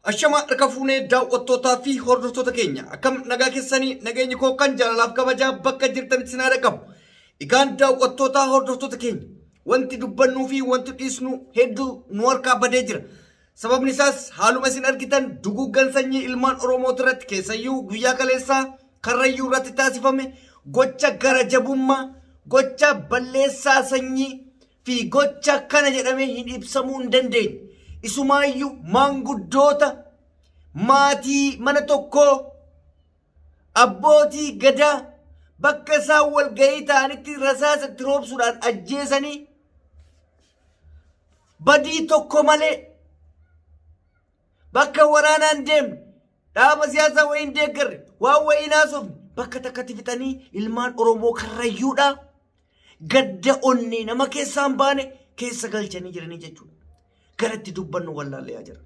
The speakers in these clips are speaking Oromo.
Ashama harka fuunee daawwattootaa fi hordoftoota keenya akkam nagaa keessanii nageenyi koo kan jaalalaaf kabajaa bakka jirtanitti sinaa dhaqqabu. Egaan daawwattootaa hordoftoota keenya wanti dubbannuu fi wanti dhiisnu hedduu nu harkaa badee jira. Sababni isaas haaluma isin argitan duguuggan sanyii ilmaan Oromoo irratti keessayyuu guyyaa kaleessaa Karrayyuu irratti taasifame gocha gara jabummaa, gocha balleessaa sanyii fi gocha kana jedhamee hin ibsamuu hin dandeenye. Isumaayyuu maanguddoota maatii mana tokkoo abbootii gadaa bakka isaan walgahii ta'anitti rasaasa itti roobsuudhaan ajjeesanii badii tokko malee bakka waraanaan deemne dhaaba siyaasaa wayii hin deeggarre waan wayii hin haasofne bakka takkatti fixanii ilmaan Oromoo Karrayyuudhaa gadda onnee nama keessaa hin baane keessa galchanii jiranii jechuudha. Garatti dubbannu wallaallee jira.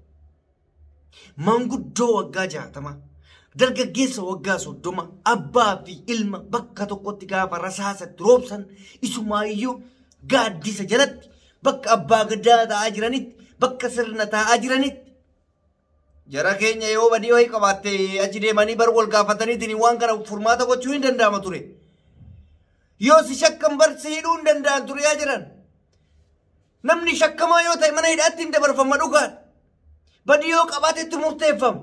Manguddoo waggaa 60, dargaggeessa waggaa 30, abbaa fi ilma bakka tokkotti gaafa rasaasatti roobsan isumaayyuu gaaddisa jalatti bakka abbaa gadaa taa'aa jiranitti bakka sirna taa'aa jiranitti jara keenya yoo badii wayii qabaatte achi deemanii bar wal gaafataniitiin waan kana furmaata gochuu hin danda'ama ture. Yoo si shakkan bar si hidhuu hin danda'an ture yaa jiran. Namni shakkamaa yoo ta'e mana hidhaatti hin dabarfama dhugaadha. Badii yoo qabaate itti murteeffama.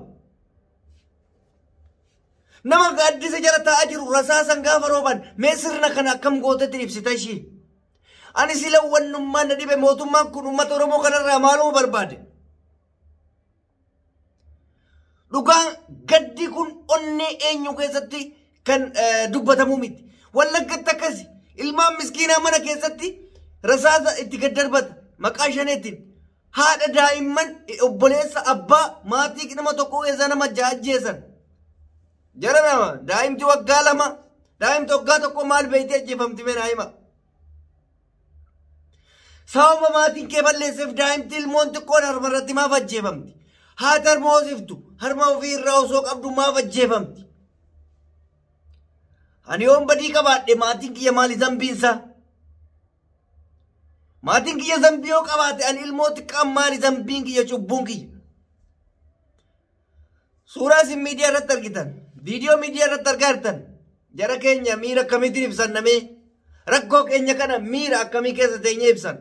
Nama gaaddisa jala taa'aa jiru rasaasan gaafa rooban mee sirna kana akkam gootetti ibsita ishii. Ani sila wannummaan na dhibe mootummaan kun uummata Oromoo kanarraa maaluma barbaade? Dhugaan gaddi kun onnee eenyu keessatti kan dubbatamuu miti. Wallaggatti akkasi ilmaan miskiinaa mana keessatti rasaasa itti gad darbata maqaa shaneetiin. Haadha daa'imman obboleessa abbaa maatii nama tokko keessaa nama ja'a ajjeesan. Jara nama daa'imti waggaa 2 daa'imti waggaa 1 maal beektee ajjeefamti mee naa hima. Sababa maatiin kee balleesseef daa'imti ilmoon xiqqoon harma irratti maaf ajjeefamti? Haati harma hoosiftu harma ofii irraa osoo qabdu maaf ajjeefamti? Ani yoon badii qabaadhe maatiin kiyya maali zambiinsaa? Maatiin kiyya zambii yoo qabaate ani ilmoo xiqqaan maali zambiin kiyya cubbuun kiyya? Suuraa isin miidiyaa irratti argitan, viidiyoo miidiyaa irratti argaa jirtan, jara keenya miira akkamiitiin ibsan namee? Rakkoo keenya kana miira akkamii keessa teenyee ibsan?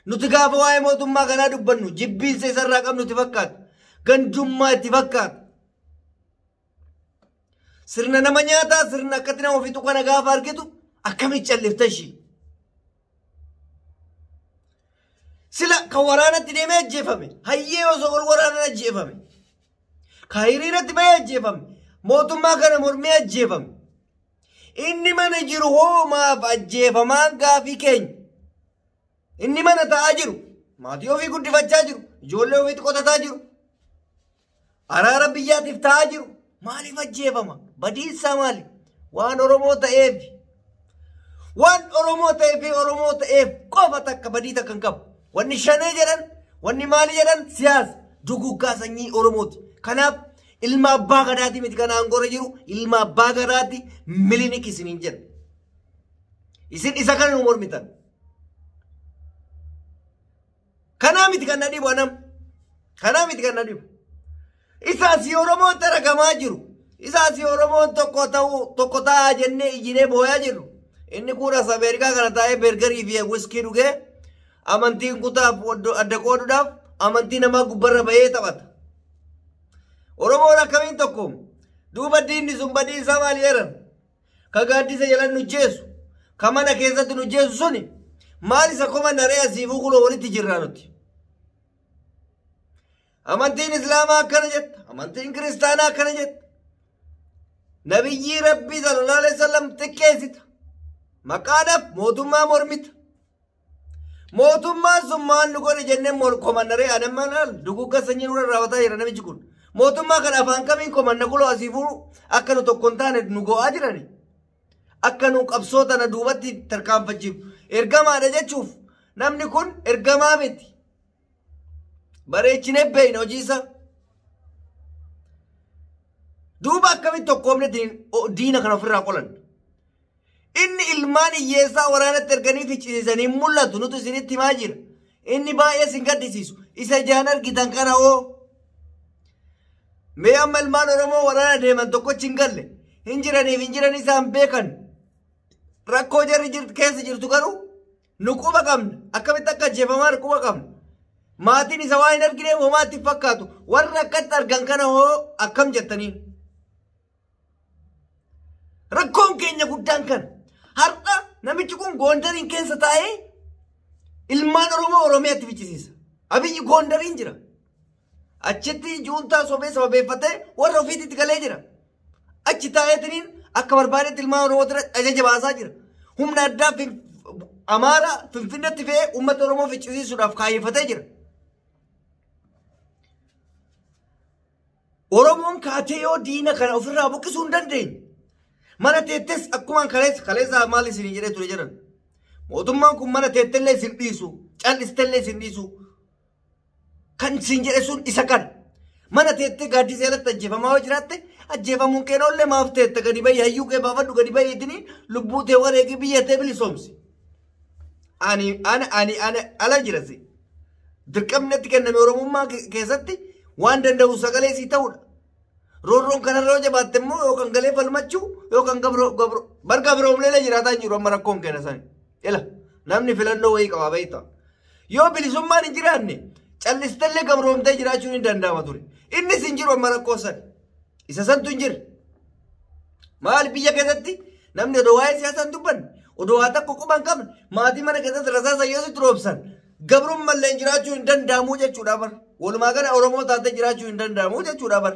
Nuti gaafa waa'ee mootummaa kanaa dubbannu jibbiinsa isarraa qabnu itti fakkaata. Gandummaa itti fakkaata. Sirna nama nyaataa sirna akkatti nama fixu kana gaafa argitu akkamitti callifta ishii? Sila kan waraanatti deemee ajjeefame hayyee osoo ol waraanaan ajjeefame. Kan hiriiratti bahee ajjeefame. Mootummaa kana mormee ajjeefame. Inni mana jiru hoo maaf ajjeefamaan gaafii keenya. Inni mana taa'aa jiru maatii ofii guddifachaa jiru ijoollee ofiitti qotataa jiru araara biyyaatiif taa'aa jiru maaliif ajjeefama? Badiinsaa maali? Waan Oromoo ta'eef. Waan Oromoo ta'eef Oromoo ta'eef qofa takka badii takka hin qabu. Wanni shanee jedhan wanni maali jedhan siyaasa duguggaa sanyii Oromooti. Kanaaf ilma abbaa gadaati miti kan aangoorra jiru ilma abbaa gadaati milinik isiniin jedha. Isin isa kana nu mormitan. Kanaa miti kan na dhibu anam. Kanaa miti kan na dhibu. Isa asii Oromoon tarakamaa jiru. Isa asii Oromoon tokko ta'uu tokko ta'aa jennee iyyinee booyaa jirru. Inni kun as Ameerikaa kana taa'ee bergarii fi wiskii dhugee amantiin kutaaf adda qooduudhaaf amantii namaa gubbarra bahee taphata. Oromoon akkamiin tokko duuba diinni sun badii isaa maali jedhan? Ka gaaddisa jalan nu jeessu, ka mana keessatti nu jeessu suni maal isa koma naree asiifuu kunoo walitti jirraa nuti. Amantiin Islaamaa akkana jetta, amantiin Kiristaanaa akkana jetta. Nabiyyii Rabbii sallallahu alaihi wasallam xiqqeessita. Maqaadhaaf mootummaa mormita. Mootummaan sun maal nu godhe jennee komannaree anamma laal dugugga sanyii nurra raawwataa jira namichi kun. Mootummaa kana afaan kamiin komanna kuloo asiifuu akka nu tokko hin taane nu go'aa jirani. Akka nu qabsoo tana duubatti tarkaanfachiif ergamaadha jechuuf namni kun ergamaa miti. Bareechinee beekna hojii isaa. Duuba akkamitti tokkoomne diina kana ofirraa qolanna. Inni ilmaan hiyyeessaa waraanatti erganii ficcisiisanii mul'atu nuti isinitti himaa jira. Inni baay'ee isin gaddisiisu. Isa ijaan argitan kana hoo. Mee amma ilmaan Oromoo waraana deeman tokkochi hin galle. Hin jiraniif hin jiran isaan beekan. Rakkoo jarri keessa jirtu garuu nu quba qabna. Akkamitti akka ajjeefamaa quba qabna. Maatiin isa waan hin argineef homaatti fakkaatu. Warra akkatti argan kana hoo akkam jettaniin. Rakkoon keenya guddaan kana. Har'a namichi kun Gondariin keessa taa'ee ilmaan Oromoo Oromiyaatti fichisiisa. Abiyyi Gondariin jira. Achitti juuntaa sobee sababeeffatee warra ofiitti galee jira. Achi taa'eetiniin akka barbaadetti ilmaan Oromoo ajaja baasaa jira. Humna addaa Amaara Finfinneetti fe'ee uummata Oromoo fichisiisuudhaaf kaayyeffatee jira. Oromoon kaatee yoo diina kana ofirraa buqqisuu hin dandeenye. Mana teettes akkuma kaleessa maal isin jedhee ture jedhan. Mootummaan kun mana teettellee isin dhiisu, callistellee isin dhiisu. Kan isin jedhe sun isa kana. Mana teettee gaaddisa jalatti ajjeefamaa yoo jiraatte ajjeefamuun keenollee maaf teette gadi bahi hayyuu kee baafadhu gadi bahiitiniin lubbuu tee wareegii biyya tee bilisoomsi. Ani ani ani ani ala jirasi. Dirqamni natti kenname Oromummaa keessatti waan danda'u sagalee sii ta'uudha. Roorroon kanarra yoo jabaatte immoo yookaan galee falmachuu yookaan barga biroomlee jiraataa hin jiru amma rakkoon kenna sani. Ila namni filannoo wayii qaba beektaa. Yoo bilisummaan hin jiraanne callistallee gabroomtee jiraachuun hin danda'ama ture. Innis hin jiru amma rakkoo sani. Isa santu hin jirre. Maal biyya keessatti namni odoo waa'ee siyaasaa hin dubbanne odoo waa tokko quba hin qabne maatii mana keessatti rasaasa yoo sitti roobsan gabrummallee jiraachuu hin danda'amu jechuudha bar. Walumaa gala Oromoo taatee jiraachuu hin danda'amu jechuudha bar.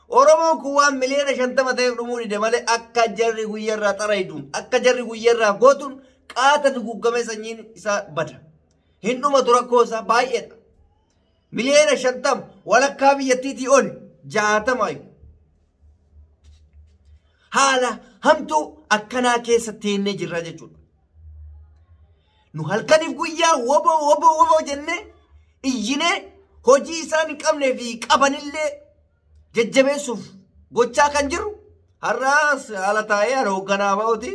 Oromoon kun waan 50,000,000 ta'eef dhumuu dide malee akka jarri guyyaarraa xarayiduun akka jarri guyyaarraa gootuun qaata duguuggamee sanyiin isaa bada. Hin dhumatu rakkoo isaa baay'eedha. 50,000,000 walakkaa biyyattiitii ol 60. Haala hamtuu akkanaa keessa teennee jirra jechuudha. Nu halkaniif guyyaa woboo woboo woboo jennee iyyinee hojii isaan hin qabnee fi qabanillee jajjabeessuuf gochaa kan jiru har'aas haala taa'ee haala hoogganaa ba'uuti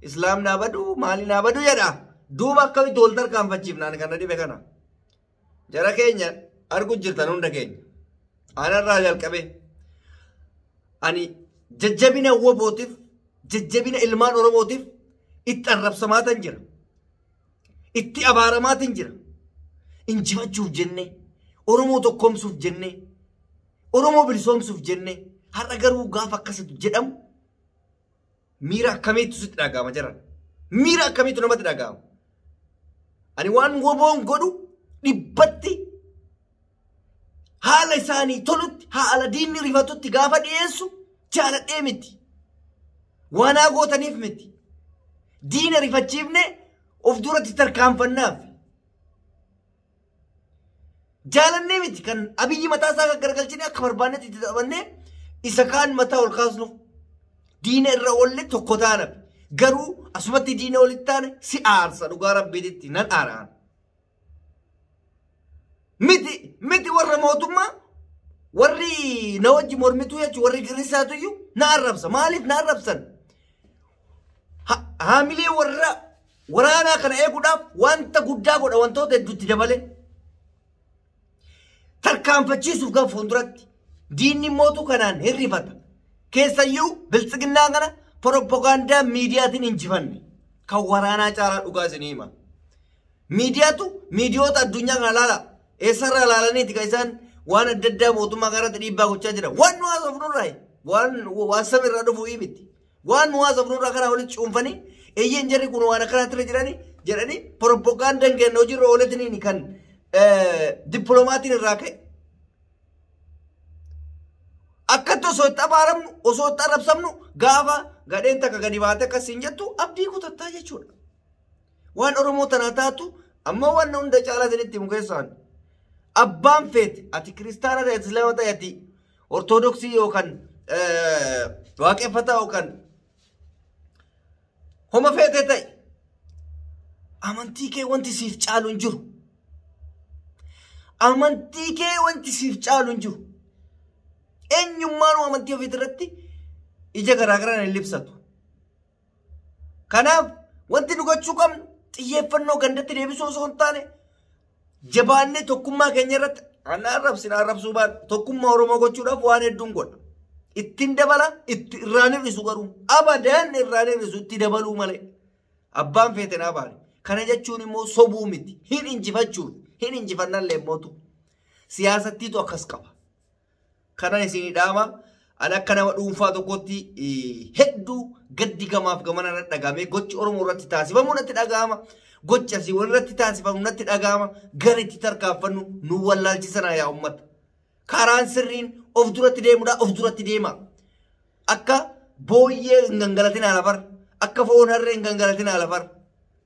islaam naa badu maali naa badu jedha. Duuba akkamitti wal tarkaanfachiifnaan kana dhibe kana. Jara keenya argu jirtan hunda keenya. Anarraa jalqabee ani jajjabina wobootiif jajjabina ilmaan Oromootiif itti arrabsamaatan jira. Itti abaaramaatiin jira. Injifachuuf jennee Oromoo tokkoomsuuf jennee Oromoo bilisoomsuuf jennee har'a garuu gaafa akkasitti jedhamu miira akkamiitu sitti dhaga'ama jiran. Miira akkamiitu namatti dhaga'ama. Ani waan woboon godhu dhibbatti haala isaanii tolutti haala diinni rifatutti gaafa dhiyeessu jaaladhee miti. Waan haa gootaniif miti. Diina rifachiifne of duratti tarkaanfannaaf. Jaalannee miti kan Abiyyi mataa isaa garagalchine akka barbaannetti itti taphannee isa kaan mataa ol kaasnuuf diina irra oolle tokko taanaaf. Garuu asumatti diina olitti taane si aarsa dhugaa rabbiititti nan aaraan. Miti miti warra mootummaa warri na wajji mormituu jechuun warri girrisaatu iyyuu na arrabsa. Maaliif na arrabsan? Haamilee warra waraanaa kana eeguudhaaf wanta guddaa godha wantoota hedduutti dabalee. Tarkaanfachiisuuf kan fuulduratti diinni mootuu kanaan hirrifata. Keessayyuu biltsiginnaa kana propagaandaa miidiyaatiin injifanne kan waraanaa caalaa dhugaa isinii hima. Miidiyaatu miidiyoota addunyaa kana laala. Eessarraa laalaniiti kan isaan waan adda addaa mootummaa kanarratti dhiibbaa gochaa jiran. Waan nu haasofnurraa waan samiirraa dhufu miti. Waan nu haasofnurraa kana walitti cuunfanii eeyyeen jarri kun waan akkanaatti jiranii jedhanii propagaandaan kenna hojiirra ooletiniin kan dippiloomatiin irraa ka'e. Akkatti osoo itti abaaramnu osoo itti arrabsamnu gaafa gadheen takka gadi baate akkasiin jettu abdii kutattaa jechuudha. Waan Oromoo tanaa taatu ammoo waan hunda caalaa isinitti himu keessaan abbaan feete ati kiristaana ta'e islaama ta'e ati ortodoksii yookaan waaqeffataa yookaan homa feete ta'e amantii kee wanti siif caalu hin jiru. Amantii kee wanti siif caalu hin jiru. Eenyummaanuu amantii ofiit irratti ija garaagaraan hin libsatu. Kanaaf wanti nu gochuu qabnu xiyyeeffannoo gandatti deebisuu osoo hin taane jabaannee tokkummaa keenya irratti Ana arrabsina arrabsuu baadhu tokkummaa Oromoo gochuudhaaf waan hedduun godha. Ittiin dabala itti irraan hir'isu garuu abadan irraan hir'isu itti dabaluu malee. Abbaan feete naa baane. Kana jechuun immoo sobuu miti. Hin injifachuun hin injifannallee mootu. Siyaasattiitu akkas qaba. Kana isinii dhaama. Ani akka nama dhuunfaa tokkotti hedduu gaddi gamaaf gamana natti dhagahame gochi Oromoo irratti taasifamu natti dhagahama. Gochi asii walirratti taasifamu natti dhagahama. Gara itti tarkaanfannu nu wallaalchisanaa yaa uummata. Karaan sirriin of duratti deemudha of duratti deema. Akka booyyee hin gangalatinaa lafarra. Akka foon harree hin gangalatinaa lafarra.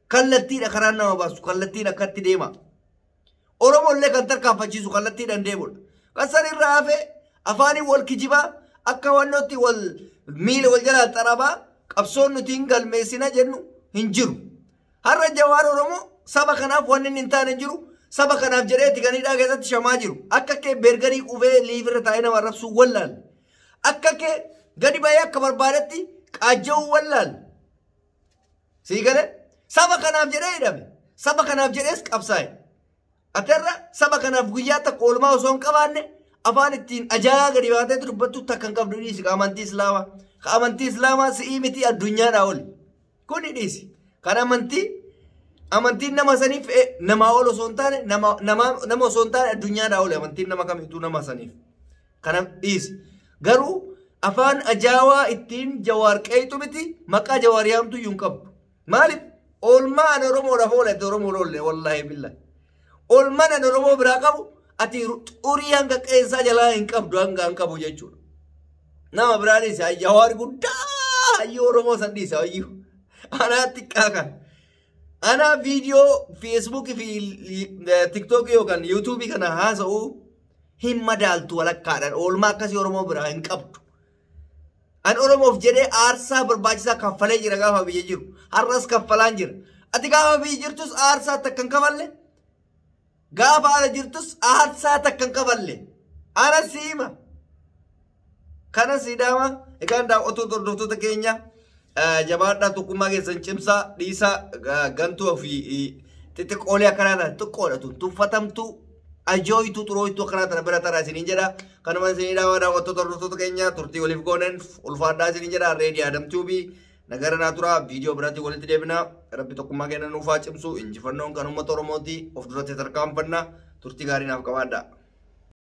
Kallattiidha karaan nama baasu kallattiin akkatti deema. Oromoollee kan tarkaanfachiisu kallattiidhaan deemudha. Kan san irraa hafe afaaniin wal kijibaa akka wannootti wal miila wal jalaa xarabaa qabsoon nuti hin galmeessina jennu hin jiru. Har'a Jawaar Oromoo saba kanaaf wanni inni hin taane hin jiru. Saba kanaaf jedhee itti kan hidhaa keessatti shamaa jiru. Akka kee beergarii qufee liifirra taa'ee nama arrabsuu wallaalle. Akka kee gadi ba'ee akka barbaadetti qaajja'uu wallaalle. Sii galee saba kanaaf jedhee hidhame. Saba kanaaf jedhees qabsaa'e. Aterra saba kanaaf guyyaa takka oolmaa osoo hin qabaanne afaan ittiin ajaa'aa gadi baatee dubbattu takka hin qabdu dhiisi ka amantii Islaamaa. Ka amantii Islaamaa si'ii miti addunyaadhaa oli. Kuni dhiisi. Kan amantii amantiin nama saniif namaa ol osoo hin taane nama osoo hin taane addunyaadhaa oli amantiin nama kamiituu nama saniif. Kana dhiisi. Garuu afaan ajaa'aa ittiin Jawaar qeeyxu miti maqaa Jawaar yaamtu iyyuu hin qabdu. Maaliif? Oolmaa ani Oromoodhaaf oole ati Oromoo oolle wallaahi billahi. Oolmaan ani Oromoo biraa qabu ati xurii hanga qeensaa jalaa hin qabdu hanga hin qabu jechuudha. Nama biraa dhiise Jawaar guddaa hayyuu Oromoo san dhiise hayyuu. Anaa xiqqaa kan. Anaa viidiyoo Feesbuukii fi Tiktookii yookaan Yuutuubii kana haasa'uu hin madaaltu walakkaadhaan oolmaa akkasii Oromoo biraa hin qabdu. An Oromoof jedhee aarsaa barbaachisaa kaffalee jira gaafa biyya jiru. Har'as kaffalaan jira. Ati gaafa biyya jirtus aarsaa takka hin kafalle. Gaafa ala jirtus aarsaa takka hin kafalle. Ana siima. Kana siidhaama. Egaan daawwattoota hordoftoota keenya jabaadhaa tokkummaa keessan cimsaa dhiisaa gantuu fi xixiqqoolee akkanaa tana xiqqoodha tun tuffatamtuu ajooytuu xurooytuu akkanaa tana bira taraa isiniin jedha. Kanuma isinii dhaama daawwattoota hordoftoota keenya turtii waliif goonen ulfaadhaa isiniin jedha. Reedii Adam Tuubii nagara naa tura viidiyoo biraatti walitti deebina. Rabbi tokkummaa keenya nuufaa cimsu injifannoon kan uummata Oromooti of duratti tarkaanfanna turtii gaarii naaf qabaadhaa.